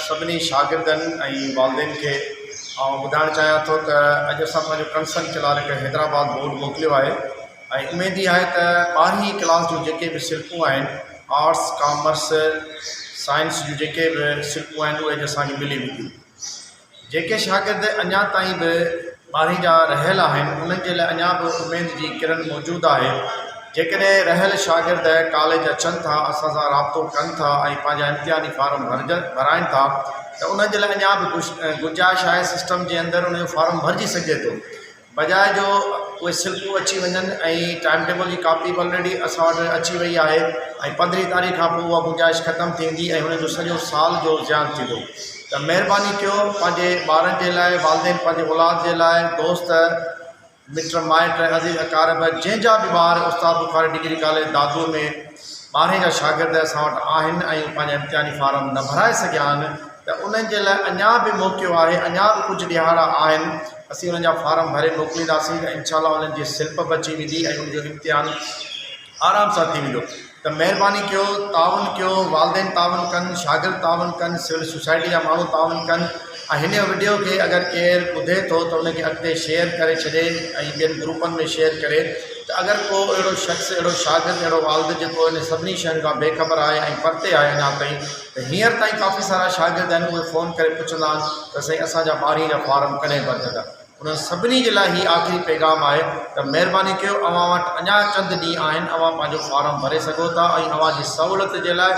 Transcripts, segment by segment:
سڀني شاگردن ۽ والدين کي آئون ٻڌائڻ چاهيان ٿو ته اڄ اسان پنهنجو ڪنسرن ڪلارڪ حيدرآباد بورڊ موڪليو آهي ۽ اميد اها آهي ته ٻارهين ڪلاس جون جيڪي به سلپون آهن آرٽس ڪامرس سائنس جون جيڪي به سلپون آهن اهي اڄ اسان کي ملي وينديون. جيڪي شاگرد اڃا تائين به ٻارهين جا رهيل آهن انهن جي لاء اڃا به اميد جي ڪرن موجود آهي جيڪڏهن رهيل شاگرد ڪاليج اچن ٿا اسان سان رابطو ڪن ٿا ۽ پنهنجا امتحاني فارم ڀرجن ڀرائن ٿا ته انهن جي لاء اڃا به گنجائش آهي سسٽم جي اندر ان جو فارم ڀرجي سگهجي ٿو بجاء جو اهي سلپون اچي وڃن ۽ ٽائيم ٽيبل جي ڪاپي به آلريڊي اسان وٽ اچي وئي آهي ۽ پندرهين تاريخ کان پوء اها گنجائش ختم ٿيندي ۽ هنن جو سڄو سال جو زيان ٿيندو ته مهرباني ڪيو پنهنجي ٻارن جي لاء والدين پنهنجي اولاد جي لاء دوست مٽ مائٽ عزيز اقارب جنهن جا به ٻار استاد بخاري ڊگري ڪاليج دادو ۾ ٻارهين جا شاگرد اسان وٽ آهن ۽ پنهنجا امتحاني فارم نه ڀرائي سگهيا آهن ته انهن جي لاء اڃا به موقعو آهي اڃا به ڪجهه ڏهاڙا آهن اسين انهن جا فارم ڀري موڪلينداسين ته انشاء الله انهن جي سلپ به اچي ويندي ۽ ان جو امتحان آرام سان ٿي ويندو ته مهرباني ڪيو تعاون ڪيو والدين تعاون ڪن شاگرد تعاون ڪن سول سوسائٽي جا ماڻهو تعاون ڪن ۽ هن وڊيو کي اگر ڪير ٻڌي ٿو ته ان کي اڳتي شيئر ڪري ڇڏي ۽ ٻين گروپن ۾ شيئر ڪري ته اگر ڪو اهڙو شخص اهڙو شاگرد اهڙو والد جيڪو ان سڀني شين کان بي خبر آهي ۽ پرتي آهي اڃا تائين ته هينئر تائين ڪافي سارا شاگرد آهن اهي فون ڪري پڇندا آهن ته سائين اسان جا ٻارهين جا فارم ڪڏهن ڀرجندا انهن سڀني جي لاء هي آخري پيغام آهي ته مهرباني ڪيو اوهان وٽ اڃا چند ڏينهن آهن اوهان پنهنجو فارم ڀري سگهو ٿا ۽ اوهان جي سهولت جي لاء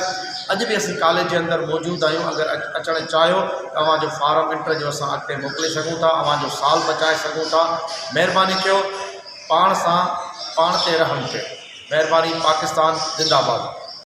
اڄ به اسين ڪاليج جي اندر موجود آهيون اگر اچڻ چاهيو ته اوهان جو فارم انٽر جو اسان اڳتي موڪلي سگهون ٿا اوهان جو سال بچائي سگهون ٿا مهرباني ڪيو پاڻ سان پاڻ تي رحم ڪيو مهرباني پاڪستان زنده باد.